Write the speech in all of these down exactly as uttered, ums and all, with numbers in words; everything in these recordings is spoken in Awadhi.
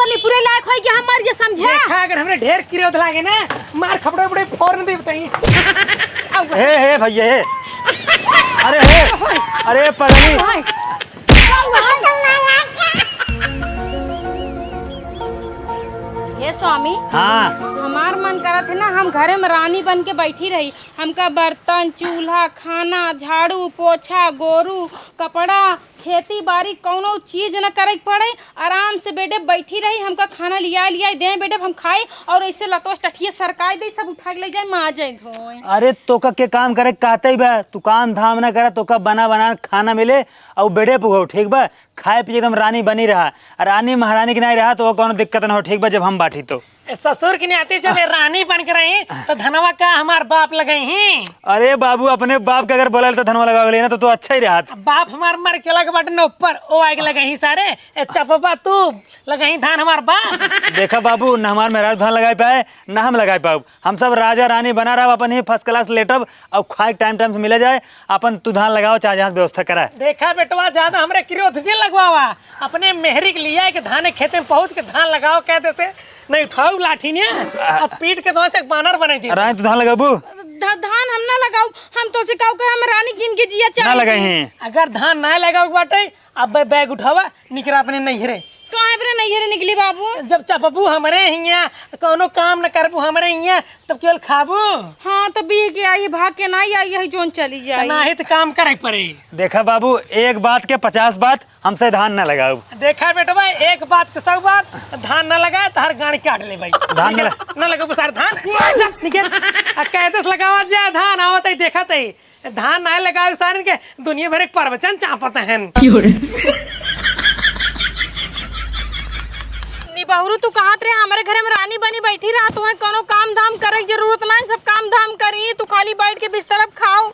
निपुरे लायक होई कि हम मर जे समझे। देखा, अगर हमरे ढेर किरोध लागे ना, मार खपड़े उपड़े फोड़ न दे बताई। हे, हे भैया, हे। अरे, हे। अरे, पगली। हे स्वामी, हाँ। हमार मन करत है ना, हम घरे में रानी बन के बैठी रही। हमका बर्तन, चूल्हा, खाना, झाड़ू, पोछा, गोरू, कपड़ा, खेती बारी कौनो चीज न करे के पड़े, आराम से बेडे बैठी रही, हमका खाना लियाए लियाए दें बेडे, हम खाए, और ऐसे लतोस टठिए सरकाए दे, सब उठा के ले जाए, माँ जाए धोए। अरे तोका के काम करे कहते ही बा, तू काम धाम ना करे, तोका बना बना खाना मिले और बेडे पुगो, ठीक बा? खाए पिए एकदम रानी बनी रहा, और रानी महारानी की नहीं रहा तो वो कौनो दिक्कत ना हो, ठीक बा? जब हम बाटी तो ए, ससुर की नाती जब ये रानी बन के रही, तो धनवा का हमार बाप लगई ही? अरे बाबू, अपने बाप के अगर बोला तो धनवा लगावे लेना तो, तो अच्छा ही रहत। अब बाप हमार मर चला के बाटे न ऊपर, ओ आगे लगई ही सारे। ए, चपबा तू लगई धान हमार बाप। देखा बाबू, न हमार मेहरारू धान लगाए पाए, न हम लगाए पाउब। हम सब राजा रानी बना रहब, अपन ही first class लेटब, और खाए टाइम टाइम से मिले जाए। अपन तू धान लगाओ, चाहे जहाँ से व्यवस्था करा। देखा बेटवा, ज्यादा हमरे क्रोध से लगवावा। अपने मेहरी के लिया के धाने खेते में पहुँच के धान लगाओ कह दे से, नहीं उठाऊ लाठी ने, अब पीट के दोसे एक बानर बनाई दी। रानी, तू धान लगाबू? ध-, धान हम ना लगाऊ, हम तो से कहू के हम रानी जिंदगी जिया ना चाहे। लगाई हैं। अगर धान ना लगाऊ बाटे, अब बे-, बैग उठावा, निकरा अपने नैहरे। काहे अपने नैहरे निकली बाबू? जब चपबू हमरे हिया, कौनो काम न करबू हमरे हिया, तब केवल खाबू। हाँ, तो बीह के आई, भाग के ना आई, यही जोन चली त जाई। नाही त काम करे पड़े। देखा बाबू, एक बात के पचास बात, हमसे धान न लगाऊ। देखा बेटवा, एक बात के सौ बात, धान न लगाए, तहर गाड़ी काट ले भाई। धान न लगा- न लगाऊ सारे धान। निकल, निकल। आ, कैसे लगावा जाए धान, आवत है, देखत है। धान ना लगाऊ सारे के, दुनिया भर एक प्रवचन चापत हैं। निबहुरू, तू कहत रहे, हमरे घरे में रानी बनी बैठी रहा, तुम्हें कोनो काम धाम करे के जरूरत ना है, सब काम धाम करी, तू खाली बैठ के बिस्तर अब खाओ।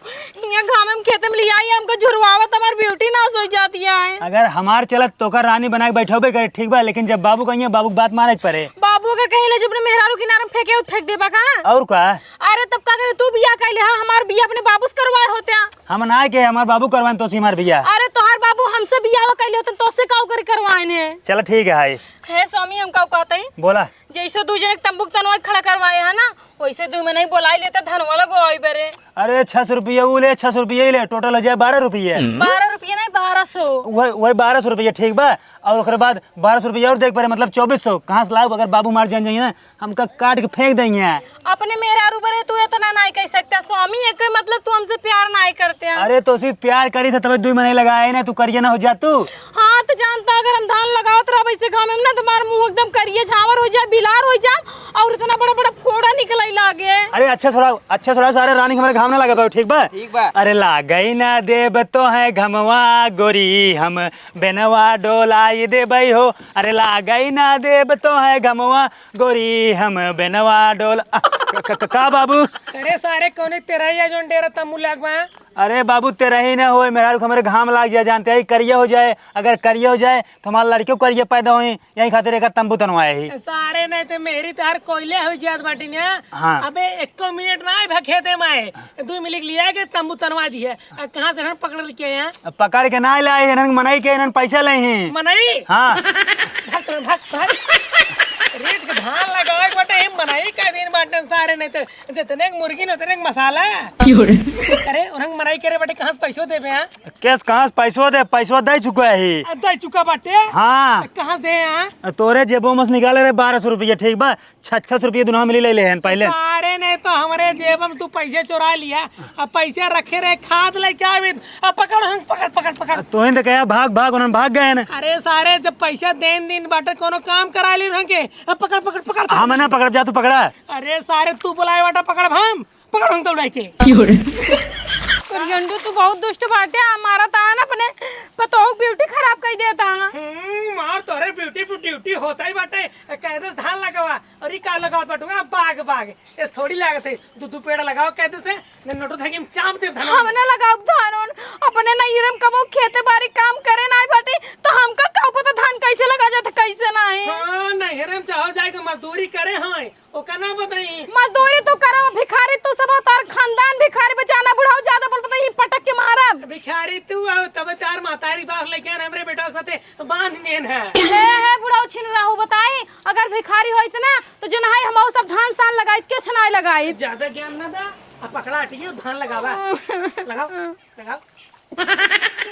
हियाँ घामे में खेते में लियाई, हमको झुरवावत, हमार beauty नाश हो जाती है। अगर हमार चलत तो ओकर रानी बना के बैठौबे करे, ठीक बा, लेकिन जब बाबू कहिए, बाबू के बात माने के पड़े। बाबू अगर कहीं ले जो अपने मेहरारू किनारे में फेंके, फेंक देबा का? और का? अरे तब का करे, तू बियाह कैले हा, हमार बियाह अपने बाबू से करवाए होते हैं। हम ना के, हमार बाबू करवाए तो हमार बियाह। अरे तोहार बाबू हमसे बियाह कैले होते, तो से का ओकर करवाए ने? चलो ठीक है, हाय। हे स्वामी, हम का कहते हैं? बोला। जैसे दू जने के तंबू के तनवा खड़ा करवाए है ना, वैसे दू मनई बोलाई लेते धनवा लगवाई बरे। अरे, छह सौ रुपया ऊ ले, छह सौ रुपया ई ले, total हो जाए बारह रुपया। बारह रुपया नहीं, बारह सौ। वही, वही बारह सौ रुपया, ठीक बा। और ओकरे बाद बारह सौ रुपया और देख पड़े, मतलब चौबीस सौ। कहाँ से लाऊब? अगर बाबू मार जान जाइए ना, हमका काट के फेंक देंगे। अपने मेहरारू बरे तू इतना नाई कह सकता स्वामी, एक मतलब तू हमसे प्यार नाई करते हैं। अरे, तो सिर्फ प्यार करी था, तबे दुई मनई लगाए ना, तू करिए ना हो जा तू। हाँ, तो जानता, अगर हम धान लगावत रहब ऐसे घामे में ना, तो हमार मुंह एकदम करिए झांवर हो जाए, बिलार हो जाए, और इतना बड़ा बड़ा फोड़ा निकले लागे। अरे अच्छा सुनाओ, अच्छा सुनाओ, सारे रानी, हमारे घाम ना लगा पाओ, ठीक बा? ठीक बा। अरे लागई ना देब तो है घमवा गोरी, हम बेनवा डोलाई देबई हो। अरे लागई ना देब तो है घमवा गोरी, हम बेनवा डोल-, आ, क-, क-, क-, का बाबू? अरे सारे कौने तेरहिया जोन डेरा तम्बू लाग बा? अरे बाबू, तेरही ना होए, मेहरारू के हमरे घाम लाग जाए, जानते हैं, करिया हो जाए। अगर करिया हो जाए, तो हमार लड़कियों करिया पैदा होई, यही खातिर एकर तंबू तनवाए ही। सारे नहीं तो मेहरी तोहार कोयले हो जात बाटी ना। हाँ। अबे एको मिनट ना आए भा खेते में आए, दू मिनट लिया के तंबू तनवा दी है। आ, कहाँ से हम पकड़ के आए हैं? अब पकड़ के ना लाए, इन्हन मनई के, इन्हन पैसा ले ही। मनई? हाँ। भाग तो भाग, भाग। रेत के धान लगावे के बाटे, हम मनई कह दिन बाटे सारे, नहीं तो जितने के मुर्गी न उतने के मसाला। क्यों रे? अरे, उन्हन मनई करे बाटे, कहाँ से पैसो देबे, हाँ? केस कहाँ से पैसो दे? पैसो दे चुका है। आ, दे चुका बाटे? हाँ। आ, कहाँ से दे, हाँ? आ, तोरे जेबो में से निकाले रहे बारह सौ रुपया, ठीक बा? छह, छह सौ रुपया दुनों मिली ले ले हैं पहले। सारे ने तो हमरे जेब में तू पैसे चुरा लिया, अब पैसे रखे रहे, खाद लेके आवे, अब पकड़ हम, पकड़, पकड़, पकड़। आ, तोहिन तो कहा, "भाग, भाग," उन्होंने भाग गए हैं। अरे सारे, जब पैसा देन दिन बाटे, कोनो काम करा ली उन्होंने के, अब पकड़, पकड़, पकड़। हम ना पकड़, जा तू पकड़ा। अरे सारे, तू बुलाए बाटा, पकड़ हम। पकड़ हम दौड़ाई के। क्यों रे? तोर यंडू तू बहुत दुष्ट बाटे, आ मारा ता ना अपने पतोह के beauty खराब कर देता। हम्म, मार तोरे beauty पे duty होता ही बाटे। कायदे से धान लगावा और ई का लगावत बाटू? आ, बाग, बाग। इस थोड़ी लागत है, दू, दू पेड़ लगाओ कायदे से, न नोटो धके हम चाप देब धान। हम ना लगाउब धान उन, अपने नैहरे में कबो खेते बारी काम करे ना बाटे, तो हमका का पता धान कैसे लगा जाता, कैसे नहीं। हाँ, नैहरे में चाहो जाए के मजदूरी करे हैं, ओका ना बताई। मजदूरी तू करब, भिखारी तू सब, तार खानदान भिखारी बा, जाना बुढ़ाऊ ज्यादा बोल बताई, पटक के मारब। भिखारी तू आओ, तब तार महतारी बाप लेके आन हमरे बेटा के साथे बांध देन है। हे, हे बुढ़ाऊ छिन रहू बताई, अगर भिखारी होइत ना, तो जो नहाई हम सब धान सान लगाइत, क्यों छनाई लगाइत? ज्यादा ज्ञान ना दा, अब पकड़ा हटिए, धान लगावा। लगाओ, लगाओ।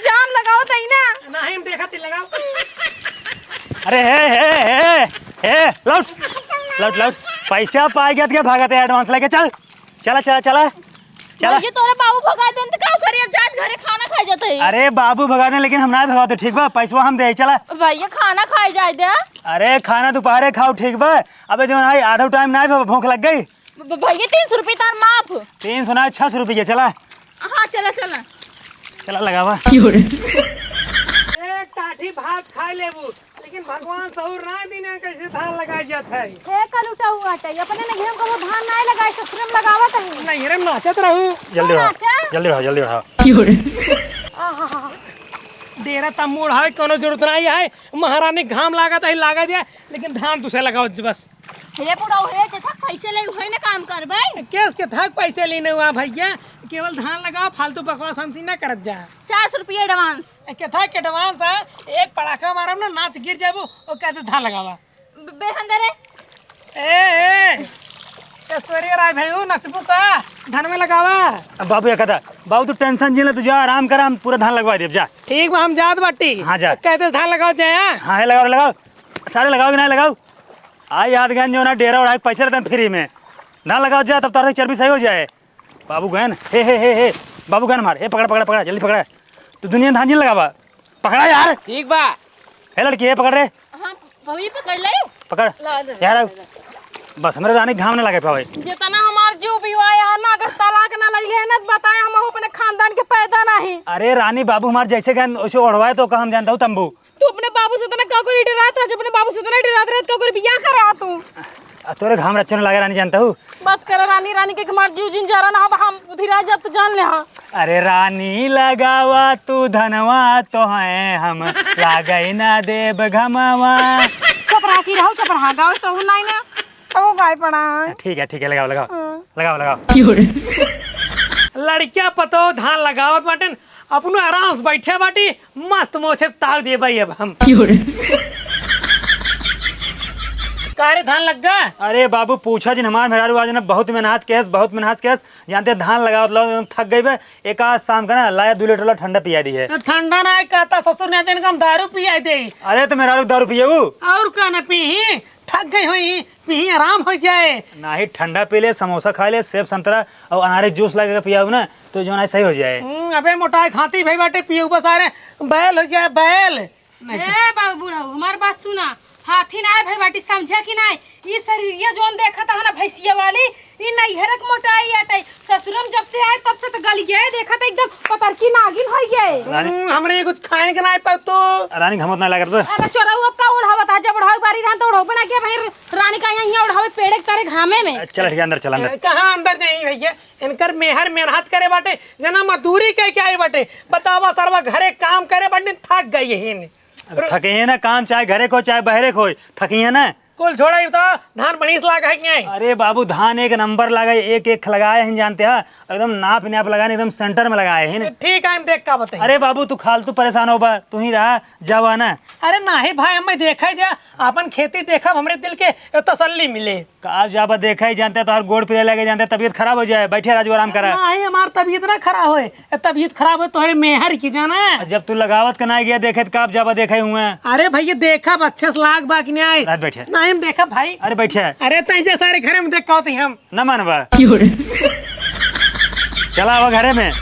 जान लगाओ तई ना। नहीं, हम देखा ती, लगाओ। अरे, हे, हे, हे, हे, लौट, लौट, लौट। पैसा पाए गया तो क्या भागत है, advance लेके चल। चला, चला, चला, चला। भैया, तोरे बाबू भगा देन त का करी? अब जात घरे खाना खाए जाते हैं। अरे, बाबू भगा देन, लेकिन हम ना भगाते, ठीक बा? पैसवा हम दे, चला। भैया, खाना खाए जाए दे। अरे, खाना दोपहरे खाओ, ठीक बा? अबे, जो ना, आधो time ना भूख लग गई। ब-, ब-, भैया, तीन सौ रुपये तार माफ। तीन सौ ना, छह सौ रुपये, चला। हाँ, चला, चला। चला, लगावा। एक टाठी भात खाए लेबू, लेकिन भगवान सहूर ना दीना कैसे धान लगाए जात है। हे कलुटा हुआ टे, अपने नैहरे में कबो धान नाय लगाए, ससुरे में लगावत है। नैहरे में नाचत रहू। जल्दी तो आओ, नाचा। जल्दी आओ, जल्दी आओ। आहा। डेरा तम्बू ओढ़ावे के कोनो जरूरत नहीं है, महारानी घाम लागत है, लागा दिया, लेकिन धान तुसे लगाओ बस। हे बुढ़ऊ, हे जेथक पैसे ले, उहे न काम करबै। केस केथक पैसे लेने हुआ भैया, केवल धान लगाओ, फालतू बकवास हमसे न करत जा। चार सौ रुपये advance। ए, केथक advance है, एक पड़ाका मारब ना, नाच गिर जाबू, ओ कहते धान लगावा। ब-, बेहन दे रे। ए, ए, ऐश्वर्या राय भाई, ऊ नचबू का? धान में लगावा। अब बाबू, एक कथा, बाबू, तू tension जिन ले, तू जा, आराम कर, हम पूरा धान लगवा देब, जा। ठीक बा, हम जात बाटी। हाँ, जा। कहते धान लगाओ जाए, हाँ? हाँ, है, लगाओ, लगाओ। सारे लगाओ कि नहीं लगाओ? आ याद गन जो ना डेरा ओढ़ा के पैसे रहते हैं free में। धान लगाओ जा, तब तोहरे चर्बी सही हो जाए। बाबू गन, हे, हे, हे, हे, बाबू गन मार, हे पकड़, पकड़, पकड़, जल्दी पकड़। तू दुनिया धान जिन लगावा, पकड़ा यार। ठीक बा। हे लड़की, हे पकड़ रे। हाँ, भौजी पकड़ ले। पकड़। ला दे। यार, बस हमरे रानी घाम न लागे पावे। जितना हमार जीव भी हुआ यार ना, अगर तलाक ना ले ले ना, तो बताए हम अपने खानदान के पैदा नहीं। अरे रानी, बाबू हमार जैसे गन वैसे ओढ़वाए तो का हम जानता हूँ तंबू। तू अपने बाबू से इतना का करी डरात है, जब अपने बाबू से इतना डरात रहत, का करी बियाह करा तू? आ, तोरे घाम रच्चो न लागे रानी, जानता हूँ। बस कर रानी, रानी के हमार जीव जिन जरा ना, अब हम उधिरा जब तो जान ले हाँ। अरे रानी लगावा तू धनवा, तो है हम लागे ना देब घमवा। चुप रहा की रहो, चुप रहा, गाओ सहू नहीं ना। अब वो गाय पड़ा है। ठीक है, ठीक है, लगाओ, लगाओ। हाँ। लगाओ, लगाओ। लड़किया पतो धान लगावत बाटेन, अपनो आराम से बैठे बाटी, मस्त मोछे ताव देबे अब हम। का रे, धान लग गा? अरे बाबू, पूछा जिन, हमार मेहरारू आज ना बहुत मेहनत केस, बहुत मेहनत केस। जानते धान लगावत लगावत एकदम थक गई बे। एक आज शाम का ना लाया दो लीटर वाला ठंडा पिया दी है। तो ठंडा ना कहता ससुर ने दिन का हम दारू पिया दे। अरे तो मेहरारू दारू पिए ऊ? और का ना पी ही, थक गई हुई, पी ही, आराम हो जाए। नाही, ठंडा पी ले, समोसा खा ले, सेब संतरा और अनारे जूस लगा के पियाऊ ना, तो जो ना सही हो जाए। हम्म, अबे मोटाई खाती भाई बाटे पियऊ बस, अरे बैल हो जाए, बैल। नहीं तो ए बाबू बुढ़ऊ, हमार बात सुना, हाथी ना आए भाई बाटी, समझे कि नहीं? ई शरीरिया जोन देखत है ना भैंसिया वाली, ई नैहरक मोटाई आटे, ससुरम जब से आए तब से तो गल गए, देखत एकदम पतरकी नागिन हो गए। रानी। हम्म, हमरे ये कुछ खाए के ना पाऊ तो। रानी घमत ना लागत बा। अरे चोरऊ अब का ओढ़ावत है, जब ओढ़ाऊ गारी रहन तो ओढ़ाऊ बना के भाई रानी का यहाँ, यहाँ ओढ़ावे पेड़े के तारे घामे में। चल ठीक है, अंदर चल, अंदर। कहाँ अंदर जाई भैया, इनकर मेहर मेहनत करे बाटे, जना मजदूरी कह के आई बाटे, बतावा सरवा घरे काम करे बाटे, थक गई है। अरे थके हैं ना, काम चाहे घरे को चाहे बहरे को, थकी हैं ना। कुल छोड़ा, ये बताओ, धान बढ़िया से लागा है कि नहीं? अरे बाबू, धान एक नंबर लागा है, एक एक लगाए हैं, जानते हैं, एकदम नाप नाप लगाए हैं, एकदम center में लगाए हैं। ठीक है, हम देख का बताइए। अरे बाबू, तू फालतू परेशान हो बा, तू ही रहा, जावा ना। अरे नहीं भाई, हमें देखा ही दिया, अपन खेती देखा, हमरे दिल के तसल्ली मिले। का जाबा देखा ही, जानते हैं, तोहर गोड़ पिराए लगे, जानते हैं, तबीयत खराब हो जाए, बैठे राजू, आराम करा। नहीं, हमार तबीयत ना खराब होए, तबीयत खराब होए तोहरे मेहर की, जाना। जब तू लगावत के ना गया देखे, तो का जाबा देखे हुए? अरे भैया, देखा अच्छे से लाग बा कि नहीं? रात बैठे। नहीं, हम देखा भाई। अरे बैठे। अरे तैसे सारे घरे में देख कहते हम। ना मानबा। चला आवा घरे में।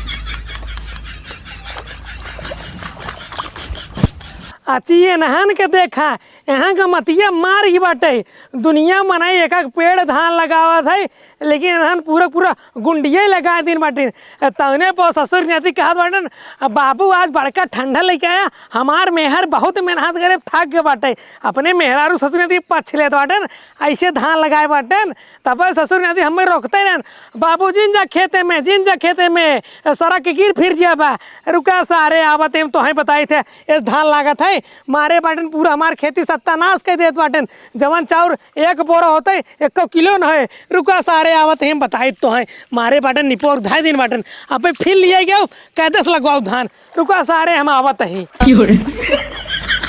अच्छी ये नहान के देखा, यहाँ का मतिया मार ही बाटे। दुनिया मनई एक एक पेड़ धान लगावत है, लेकिन इन्हन पूरा पूरा गुंडिया ही लगा दिन बाटिन। तौने पर ससुर नाती कहत बाटन, "बाबू आज बड़का ठंडा लेके आया, हमार मेहर बहुत मेहनत करे, थक गए बाटे।" अपने मेहरारू ससुर नाती पक्ष लेत बाटन, ऐसे धान लगाए बाटन। तब ससुर नाती हमें रोकते रहन, "बाबू जिन जा खेते में, जिन जा खेते में, सड़क के गिर फिर जाबा, रुका सारे आवत हम तोहें बताई थे।" इस धान लागत है, मारे बाटन पूरा हमार खेती सत्यानाश कर देत बाटन। जवन चाउर एक बोरा होते, एको किलो न है। रुका सारे आवत हैं, बताइत तो हैं। मारे बाटन निपोर धाई दिन बाटन। अबे फिर लिया गया, कैदस लगवाओ धान। रुका सारे हम आवत हैं।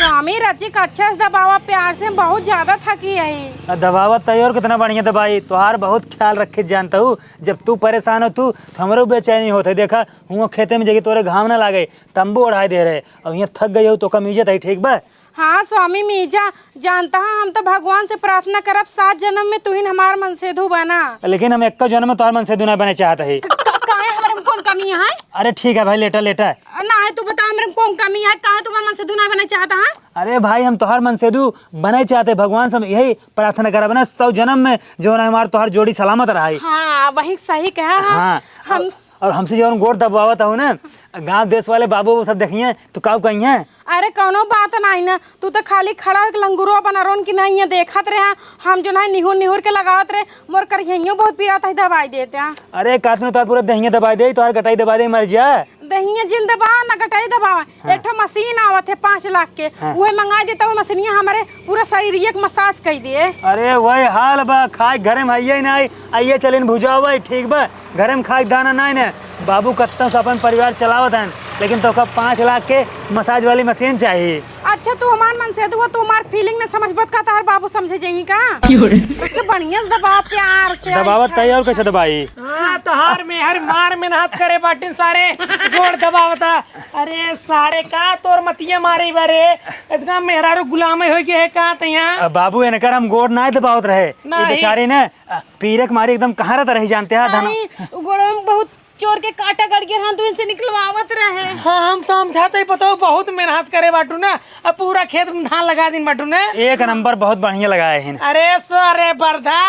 स्वामी रचिक, अच्छे से दबावा प्यार से, हम बहुत ज्यादा थकी हई। आ, दबावा तई और कितना बढ़िया दबाई, तोहार बहुत ख्याल रखे जानता हूँ। जब तू परेशान हो तू, तो हमरो बेचैनी होत है। देखा, हुआ खेते में जगह तोरे घाम ना लागे, तंबू ओढ़ाई दे रहे, और यहाँ थक गई हो तो कम इज्जत है, ठीक बा? हाँ स्वामी मीजा, जानता है हम तो भगवान से प्रार्थना करब सात जन्म में तुहिन हमार मनसेधु बना। लेकिन हम एक्को जन्म में तोहार मनसेधु ना बने चाहत है। क-, क-, काहे, हमरे में कौन कमी है? अरे ठीक है भाई, लेटा लेटा। ना है, तू बता, हमरे में कौन कमी है, काहे तू हमार मनसेधु ना बने चाहता है? अरे भाई, हम तोहार मनसेधु बने चाहते, भगवान से हम यही प्रार्थना करब ना, सौ जन्म में जो ना हमार तोहार जोड़ी सलामत रहे। हाँ, वही सही कहा है। हाँ, हम और, और हमसे जौन गोड़ दबवावत हो ना, गाँव देश वाले बाबू वो सब देखिए तो काऊ कहिए। अरे कौनो बात नाई ना, तू तो खाली खड़ा होके लंगुरवा बनरोन की नाई है देखत रहे। हम जो ना निहुर निहुर के लगावत रहे, मोर करिहइयो बहुत पीरा था, दबाई देते हैं। अरे कातनो तोहार पूरा दहिया दबाई दे, तोहार गटाई दबाई दे, मर जा। दहिया जिन दबावा ना गटाई दबावा। हाँ। एक ठो मशीन आवत है पाँच लाख के, हाँ। उहे मंगा देता, वो मशीनिया हमारे पूरा शरीर एक मसाज कर दिए। अरे वही हाल बा, खाए घरे में हइये नाई, आइए चलिन भुजाओ भाई, ठीक बा, घरे में खाए दाना नाई ने। बाबू कत्ता से अपन परिवार चलावत हन, लेकिन तोका पाँच लाख के मसाज वाली मशीन चाहिए। अच्छा, तू हमार मनसेधु हो, तू हमार फीलिंग न समझबत का, तोहार बाबू समझे जही का? क्यों रे? उसके बढ़िया से दबा, प्यार से। दबावत तई और कैसे दबाई? हाँ, तोहार मेहर मार मेहनत करे बाटिन सारे, गोड़ दबावता। अरे सारे, का तोर मतिया मारी बा रे? इतना मेहरारू गुलाम हो गए है का तैया? अ, बाबू, इनकर हम गोड़ ना दबावत रहे। ये नहीं। बेचारी ने, अ, पीरे के मारी एकदम कहाँ रहता रही जानते हैं, धन नहीं, वो गोड़ में बहुत चोर के कांटा गड़ गया, हम तो इनसे निकलवावत रहे। हाँ, हम समझाते ही बताओ, बहुत मेहनत करे बाटू ना, अब पूरा खेत में धान लगा दिन बाटू ना। एक नंबर, बहुत बढ़िया लगाए हैं। अरे सारे बरधा,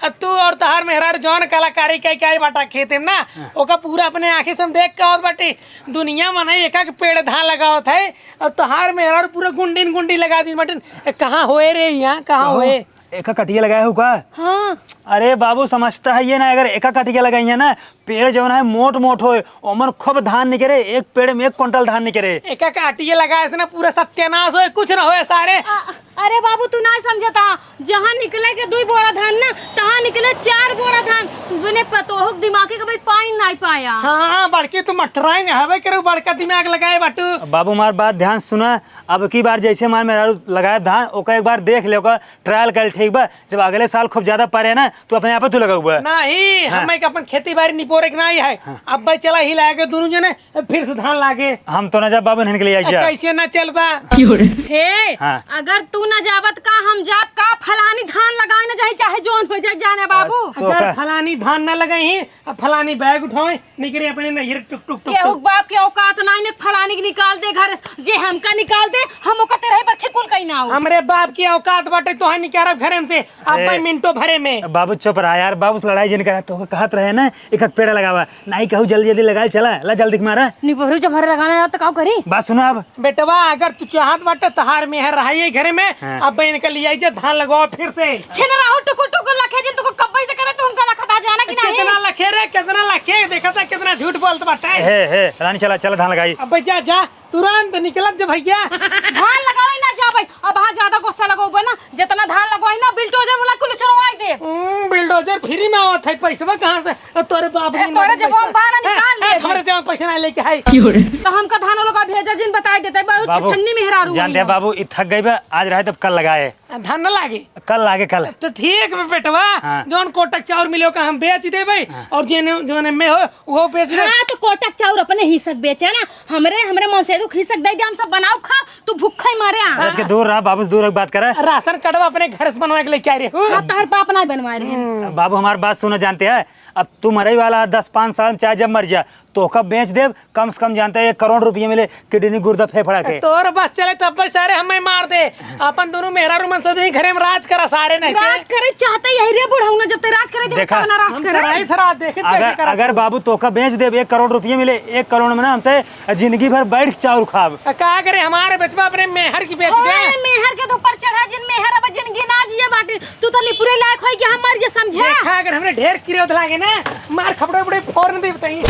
अब तू और तोहार मेहरारू जौन कलाकारी कइ के आई बाटा खेते में ना, हाँ। ओका पूरा अपने आँखी से हम देख के आवत बाटी। दुनिया मनई एक एक पेड़ धान लगावत है, और तोहार मेहरारू पूरा गुंडी न गुंडी लगा दिन बाटिन। ए, कहाँ होए रे यहाँ, कहाँ कहो, होए? एका कटिया लगाए हो का? हाँ। अरे बाबू, समझता है ये ना, अगर एका कटिया लगाई है ना, पेड़ जौन है मोट मोट होए, ओमन खूब धान निकरे, एक पेड़ में एक कुंटल धान निकरे। एका कटिया लगाए से ना पूरा सत्यानाश होए, कुछ ना होए सारे। आ, अरे बाबू, तू ना समझता, जहाँ निकले के दुई बोरा धान ना, तहाँ निकले चार बोरा धान। तू बिने पतोहू के दिमागे के भाई पाइन नाई पाया। हाँ, बड़की तू मटराइन हवे के रे, बड़का दिमाग लगाए बाटू। बाबू, हमार बात ध्यान सुना, अब की बार जैसे हमार मेहरारू लगाए धान, ओका एक बार देख ले, ओका ट्रायल कर, ठीक बा? जब अगले साल खूब ज्यादा परे ना, तू अपने आप तू लगउबा। नहीं, हाँ। हमें के अपन खेती बाड़ी निपोरे के नहीं है। हाँ। अब भाई चला ही लागे दोनों जने, फिर से धान लागे। हम तो ना जाब बाबू, इनके लिए आई जा। कैसे ना चलबा? हे, हाँ। अगर तू ना जाबत का हम जाब का? फलानी धान लगाए ना जाए, चाहे जौन हो जाए जाने बाबू। तो अगर का? फलानी धान ना लगाई ही, अब फलानी बैग उठावे, निकरे अपने नैहर टुक टुक टुक केहू टुक। बाप के औकात नाई ने फलानी के निकाल दे घर, जे हमका निकाल दे, हम ओकर तेरह बरखे कुल कहीं ना हो। हमरे बाप की औकात बाटे, तोहे निकारब घरे में से, अब ए, भाई मिनटो भरे में। बाबू चुप रहा यार, बाबू से लड़ाई जिन करा, तो कहत रहे ना, एक एक पेड़ लगावा, नाई कहू जल्दी जल्दी लगाए, चला, ला जल्दी मारा। निबहरू जब हरे लगाना यार, तो काऊ करी? बात सुना अब। बेटवा, अगर तू चाहत बाटे, तहार मेहर रहाई घरे में, हाँ। अब भाई इनका लिया जा, धान लगाओ फिर से। छेन राहु टुकुर टुकुर लखे जिन, तुको कब्बई से करे, तू उनका लखा था जाना कि नहीं? कितना लखे रे, कितना लखे, देखा था कितना झूठ बोलत बाटे। हे, हे, रानी चला, चला धान लगाई। अबे जा, जा, तुरंत निकलत जा भैया। धान लगावे ना जा भाई, अब हाँ ज्यादा गुस्सा लगोगे ना, जितना धान लगवाई ना, बिल्डोजर वाला कुल चुरवाई दे। हम्म, बिल्डोजर फ्री में आवत है, पैसवा कहाँ से? ए, तोरे बाप ए, दिन तोरे में जब पैसा। हम बाहर ए, निकाल ए, ले हमरे भाई। जब पैसा ना लेके है। तो हमका धान लोग भेजा जिन बताई देते, बहुत बाबू, छछन्नी मेहरारू जान हुई दे है। बाबू, ई थक गई बा, आज रहे तब कल लगाए। धान ना लागे? कल लागे, कल। तो ठीक बा बेटवा, हाँ। जौन कोटक चाउर मिले ओका हम बेच देबे, हाँ। और जेने, जोने में हो, वो बेच दे। हाँ, तो कोटक चाउर अपने हिस्सक बेचे ना, हमरे, हमरे मनसेधू हिस्सक दे दे, हम सब बनाओ खाओ, तू भूखे मरे आ। आज के दूर रहा, बाबू से दूर एक बात करे। राशन कार्डवा अपने घर से बनवा के लेके आ रहे हो। हाँ, तोहर बाप ना बनवा रहे हैं। बाबू हमार बात सुनो, जानते हैं, अब तू मरई वाला है, दस पाँच साल में चाहे जब मर जा, तोहका बेच देब, कम से कम जानते हैं एक करोड़ रुपये मिले, किडनी गुर्दा फेफड़ा के। तोर बस चले तब बस सारे हमें मार दे। अपन दोनों मेहरारू मनसेधू ही घरे में राज करा सारे नहीं के। राज करे चाहते यही रे बुढ़ऊ ना, जब ते राज करे देबे देखा, तब ना राज हम करे। कराई था राज, देखे अगर, कैसे करत अगर तू। बाबू तोहका बेच देब, एक करोड़ रुपये मिले, एक करोड़ में ना हमसे जिंदगी भर बैठ के चाउर खाब। आ, का करे हमारे बेचबा अपने मेहर की बेच दे। ओए, मेहर के तो ऊपर चढ़ा जिन मेहर अब जिंदगी ना जिए बाटे। तू तो निपुरे लायक होई कि हम मर जे समझे। देखा, अगर हमरे ढेर किरे लागे ना, मार खपड़े उपड़े फोड़ न दे बताई।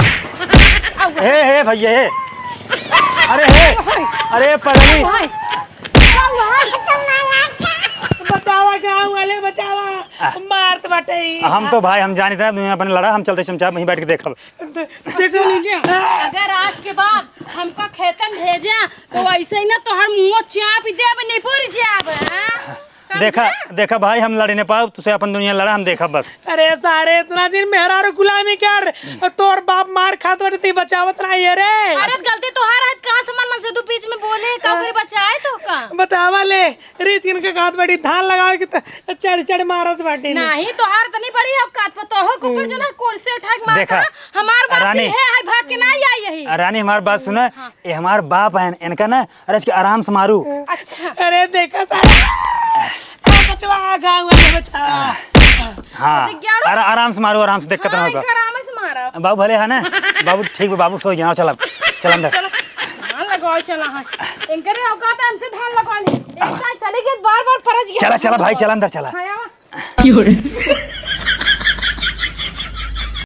हे, हे भैया, हे। अरे, हे। अरे, पगली। बचाओ, गाँव वाले बचावा, आ। मारत बाटे ई। हम तो भाई, हम जानित है, अपने लड़ा, हम चलते चमचा वहीं बैठ के देखब। दे-, देखो। सुन लीजिए, अगर आज के बाद हमका खेतन भेजा, तो ऐसे ही ना तोहर मुँह चाप देब, निपुर जाब, हाँ? समझे? देखा, देखा भाई, हम लड़े न पाउब, तुसे अपन दुनिया लड़ा, हम देखब बस। अरे सारे, इतना दिन मेहरारू गुलामी कर, तोर बाप मार खात बाटे, तू बचावत नाही है रे। अरे गलती तोहार है, कहाँ से मन मन से तू बीच में बोले, का आ। करी बचाए तो का? बतावा ले, रीछ किन के कहत बाटी, धान लगावे के त चढ़ चढ़ मारत बाटी ने। नाही, तोहार तनी बड़ी औकात, पर तोहो के ऊपर जो ना कुर्सी उठा के मारता देखा, है, हमार बाप रानी। ही है, हाय भाग के नाही आई यही। आ, रानी, हमार बात सुना, हाँ। ये हमार बाप है, इनका ना, अरे इसके आराम से मारू। अच्छा। अरे देखा सारे, आ बचवा, आ गाँव वाले बचावा। हाँ, दिख गया रो? आरा-, आराम से मारू, आराम से, दिक्कत ना हाँ, होगा। इनका आराम से मारा। बाबू भले है ना, बाबू ठीक बा, बाबू सो गया, चला, चला अंदर। चला, धान लगाओ, चला है। इनकरे औकात है, हमसे धान लगवा ली। एक साल चली गई, बार बार परस गया। चला, चला भाई, चला अंदर, चला। हाँ, आवा।